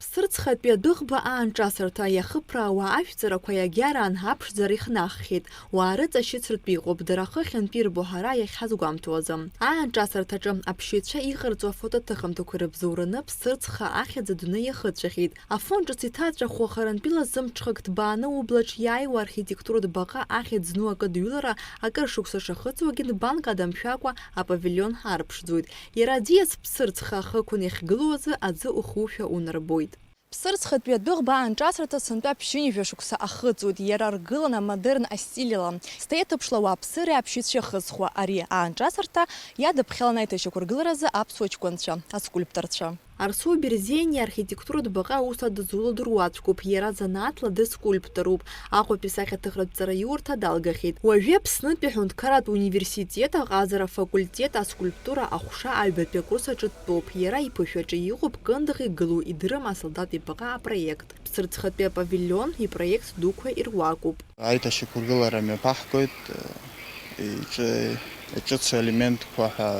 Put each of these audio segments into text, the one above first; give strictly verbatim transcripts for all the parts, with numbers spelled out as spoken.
Ԥсырӡхатәи адәыӷба аанҿасырҭа иахыԥраауа ажәҵарақәа иагьараан аԥшӡара ихнаххьеит. Уаа рыҵашьыцратәы иҟоуп, дара хыхьынтәи ирбо ҳара иахьҳазгәамҭо азы. Аанҿасырҭаҿы аԥшьаҩцәа иҟарҵо афотоҭыхымҭақәа рыбзоураны Ԥсырӡха ахьӡ адунеи иахыҵәахьеит. Афон ҿыц иҭаҵәахуа харантәила зымҽхак ҭбааны ублаҿ иааиуа архитектуратә баҟа ахьӡ зну акыдҩылара акыр шықәса шахыҵуагьы нбанк адамшәакәа апавилион арԥшӡоит. Иара аӡиас Ԥсырӡха ахықәан иахьгылоу азы аӡы ухушәа унарбоит. Ԥсырӡхатәи адәыӷба аанҿасырҭа сынтәа ԥшьынҩажәа шықәса ахыҵуеит, иара аргылан амодерн астиль ала. Зҭеиҭыԥшла ауааԥсыреи аԥшьаҩцәеи ахызхуа ари аанҿасырҭа иадыԥхьалан аиҭашьақәыргыларазы аԥсуа ҷкәынцәа, аскульпторцәа. Арсоу Берзениа архитектуратә баҟа аус адызуло дыруаӡәкуп, иара занааҭла дыскульпторуп. Аҟәатәи сахьаҭыхратә ҵараиурҭа далгахьеит. Уажәы Аԥснытәи аҳәынҭқарратә университет аҟазара афакультет аскульптура аҟәша аҩбатәи акурс аҿы дтәоуп. Иара иԥышәаҿы иҟоуп Кындыӷ игылоу идырым асолдаҭ ибаҟа апроект. Ԥсырӡхатәи апавилион ипроект дуқәа ируакуп. Аиҭашьақәыргылара мҩаԥаҳгоит, иҿы-, иҿыцу елементқәа ҳәа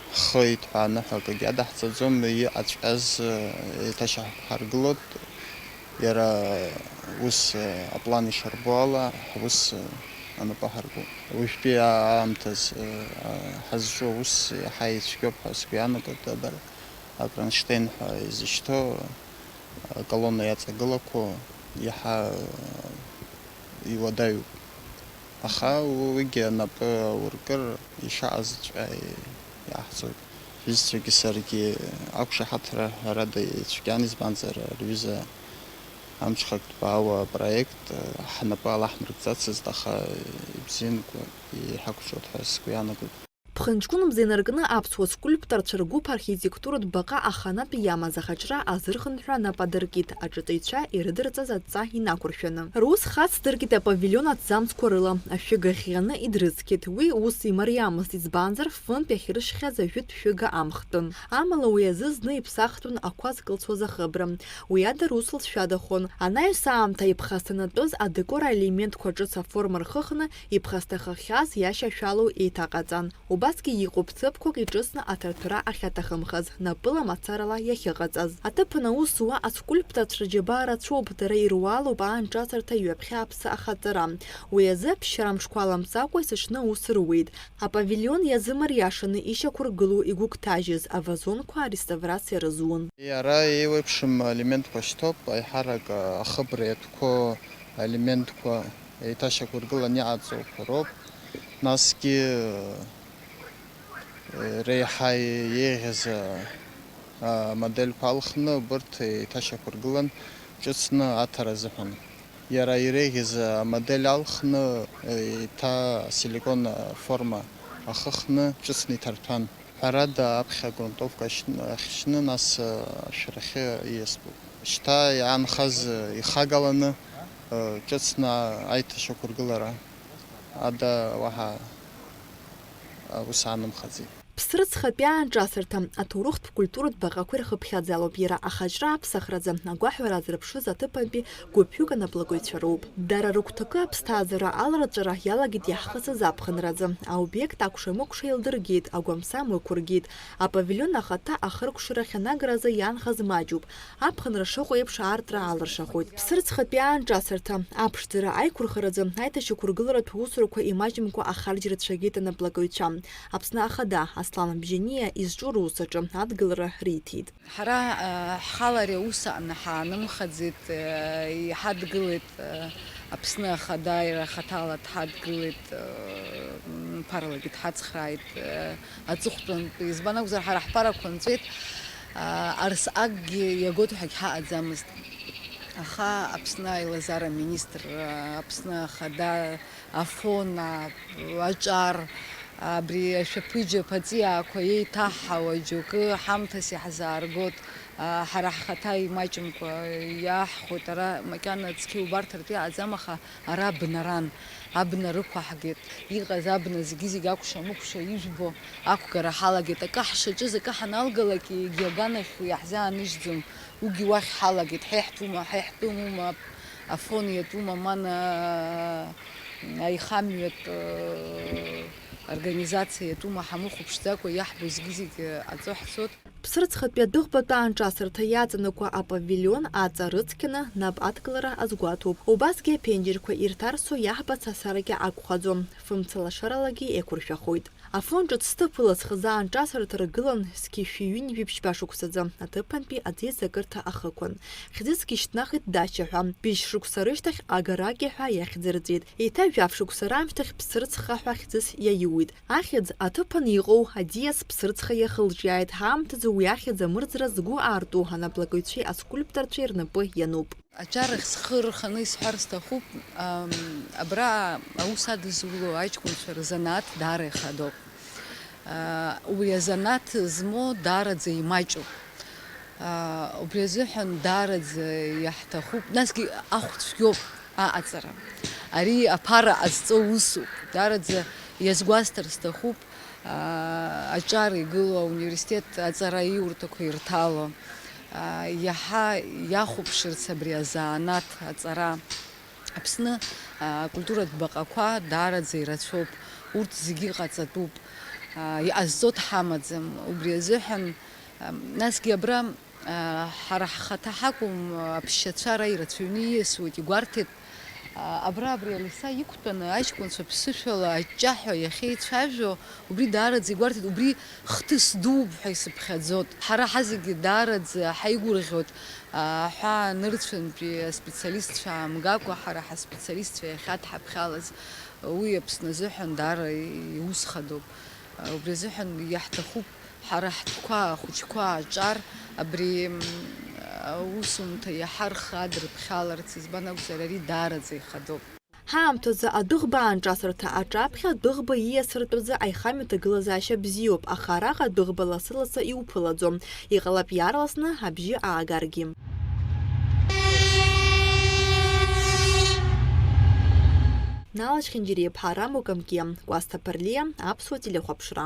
ҳхы иҭҳәааны ҳәа акгьы адаҳҵаӡом, иҟаҵәҟьаз еиҭашьақәҳаргылоит, иара ус аплан ишарбо ала ҳус анапы аҳаркуп. Уажәтәи аамҭаз ҳазҿу аус иаҳа ицәгьоуп ҳәа сгәы иаанагоит, абар, акронштейн ҳәа изышьҭоу аколонна иаҵагылақәоу иаҳа иуадаҩуп. Аха уигьы анапы ауркыр ишаҟазҵәҟьа иаҳҵоит. Ҳҩызцәагьы саргьы ақәшаҳаҭра ҳәарада ицәгьан, избанзар, рҩыза амҽхак ҭбаауа апроект ҳнапы алаҳмыркӡацызт, аха ибзиамкәа иҳақәҿиоит ҳәа сгәы иаанагоит. Ԥхынҷкәынмза инаркны аԥсуа скульпторцәа ргәыԥ архитектуратә баҟа аханатә иамаз ахаҿра азырхынҳәра нап адыркит, аҿытәаҩцәа ирыдырҵаз адҵа инақәыршәаны. Рус хацдыркит апавилион аҭӡамцқәа рыла, ашәыга ӷьӷьаны идрыцқьеит. Уи ус имариамызт, избанзар, фынтә иахьыршьхьаз ажәытә шәыга амхтәын. Амала уи азы зны иԥсахтәын ақәа зкылсуаз ахыбра. Уи ада рус лҵшәадахон. Анаҩс аамҭа иԥхасҭанатәыз адекор аелементқәа ҿыц аформа рхыхны, иԥхасҭахахьаз иашьашәалоу еиҭаҟаҵан. Убасгьы иҟоуп ҭыԥқәак иҿыцны аҭарҭәара ахьаҭахымхаз, напыла мацарала иахьыҟаҵаз. Аҭыԥан аус зуа аскульпторцәа рџьабаа рацәоуп, дара ируалуп аанҿасырҭа ҩаԥхьа аԥсы ахаҵара. Уи азы аԥсшьара мшқәа аламҵакәа есыҽны аус руеит. Апавилион иазымариашаны ишьақәыргылоу игәыгәҭажьыз авазонқәа ареставрациа рызун. Ара еиуеиԥшым аелементқәа шьҭоуп, аиҳарак ахыбра иатәқәоу аелементқәа еиҭашьақәыргылан иҟаҵоуқәа роуп. Насгьы, э, реиҳа еиӷьыз, а, амодельқәа алхны убырҭ еиҭашьақәыргылан ҿыцны аҭара азыҳәан. Иара иреиӷьыз амодель алхны, э, еиҭа асиликон аформа ахыхны ҿыцны иҭарҭәан. Ҳәарада, аԥхьа агрунтовка ахьшьны, нас, э, ашәарахьы ииастәуп. Шьҭа иаанхаз, э, ихагаланы, э, ҿыцны аиҭашьақәыргылара ада уаҳа аус аанымхаӡеит. Ԥсрыцхатәи аанҿасырҭа аҭоурыхтә культуратә баҟақәа ирхыԥхьаӡалоуп, иара ахаҿра аԥсахраӡа агәаҳәара азырԥшыз аҭыԥантәи гәыԥҩык анаплакыҩцәа роуп. Дара рыгәҭакы аԥсҭазаара аларҵәара иалагеит иаҳхысыз аԥхынраӡы. Аобиект акәша-мыкәша еилдыргеит, агәамсам ықәыргеит. Апавилион ахаҭа ахыркәшарахь анагразы иаанхаз маҷуп. Аԥхынра шыҟоу еиԥш аартра алыршахоит. Ԥсрыцхатәи аанҿасырҭа аԥшӡара аиқәырхаразы аиҭашьақәыргыларатә усурақәа имаҷымкәа ахарџь рацәагеит анаплакыҩцәа. Аԥсны Ахада Аслан Бжьаниа изҿу рус аҿы адгылара риҭеит. Ҳара, а, ҳхала ари аус аҟны ҳаанымхаӡеит, а, иҳадгылеит, а, Аԥсны Ахада иара хаҭала дҳадгылеит, а, м, ԥаралагьы дҳацхрааит, а, аҵыхәтәантәи. Избан акәзар, ҳара ҳԥарақәа нҵәеит, а, арсҟакгьы иагоит ҳәагь ҳаҟаӡамызт. Аха Аԥсны аилазара аминистр, а, Аԥсны Ахада, Афон, а, аҿар, абри ашәаԥыџьаԥ аҵиаақәа еиҭаҳҳауа џьоукы ҳамҭас иаҳзааргоит, а, ҳара ҳхаҭа имаҷымкәа иаҳхәоит, ара макьана цқьа иубарҭартә иҟаӡам, аха ара абнаран, абна рықәаҳгеит, иҟаз абна зегьы-зегьы акәша-мыкәша ижәбо ақәгара ҳалагеит, акы ҳшаҿыз, акы ҳаналгалак, егьи аганахь иаҳзааныжьӡом, уигьы уахь ҳалагеит, ҳа иаҳтәума, ҳа иаҳтәымума, Афон иатәума, ман, а, аихамҩатә, а, организациа иатәума, ҳамыхәаԥшӡакәа иаҳбо зегьы-зегьы аҵо ҳцот. Ԥсрыцхатәи адәыӷбатәы аанҿасырҭа иаҵанакуа апавилион аҵа рыцқьаны нап адкылара азгәаҭоуп. Убасгьы аԥенџьырқәа ирҭарсу иаҳбац асаркьа акәхаӡом. Фымца лашаралагьы еиқәыршәахоит. Афон ҿыц сҭыԥ ыласхыз аанҿасырҭа ргылан зқьи шәи ҩынҩажәи ԥшьба шықәсазы, аҭыԥантәи аӡиас акырҭа ахықәан. Хьӡысгьы шьҭнахит Дача ҳәа. Быжь шықәса рышьҭахь Агаракьа ҳәа иахьӡырҵеит. Еиҭа жәаф шықәса раамышьҭахь Ԥсрыцха ҳәа хьӡыс иаиуит. Ахьӡ аҭыԥан иҟоу аӡиас Ԥсрыцха иахылҿиааит, ҳаамҭазы уи ахьӡ амырӡра згәы аарту анаплакыҩцәеи аскульпторцәеи рнапы иануп. Аҿарахь схы рханы исҳәар сҭахуп, ам, абра аус адызуло аҷкәынцәа рзанааҭ даара ихадоуп. А, убри азанааҭ змоу даараӡа имаҷуп. А, убри азыҳәан даараӡа иаҳҭахуп, насгьы ахә цәгьоуп аҟаҵара. Ари аԥара ҟазҵо усуп. Даараӡа иазгәасҭар сҭахуп, а, аҿар игылоу ауниверситет аҵара иурҭақәа ирҭало, а, иаҳа иахәаԥшырц абри азанааҭ аҵара. Аԥсны, а, акультуратә баҟақәа даараӡа ирацәоуп, урҭ зегьы ҟаҵатәуп, а, иҟазҵо дҳамаӡам. Убри азыҳәан, а, насгьы абра, а, ҳара ҳхаҭа ҳакәым, а, аԥсшьацәа ара ирацәаҩны ииасуеит, игәарҭеит. А, абра абри Алиса иқәтәаны аҷкәынцәа ԥсышәала аҷҷаҳәа иахьеицәажәо, убри даараӡа игәарҭеит, убри хҭыс дууп ҳәа исыԥхьаӡоит. Ҳара ҳазегьы даараӡа ҳаигәырӷьоит, а, аҳәаа нырцәынтәи аспециалистцәа аамгакәа, ҳара ҳаспециалистцәа иахьадҳаԥхьалаз, уи Аԥсны азыҳәан даара иус хадоуп. А, убри азыҳәан иаҳҭахуп ҳара ҳтәқәа, ахәыҷқәа аҿар абри, м, аусумҭа иаҳа рхы адырԥхьаларц, избан акәзар, ари даараӡа ихадоуп. Ҳаамҭазы адәыӷба аанҿасырҭа аҿаԥхьа адәыӷба ииасыртә рзы аихамҩа ҭагылазаашьа бзиоуп, аха араҟа адәыӷба лассы-лассы иуԥылаӡом, иҟалап иаарласны абжьы аагаргьы. Нала Чхинџьариа-иԥҳа, Рамо Камкиа, Кәасҭа Ԥарлиа, Аԥсуа телехәаԥшра.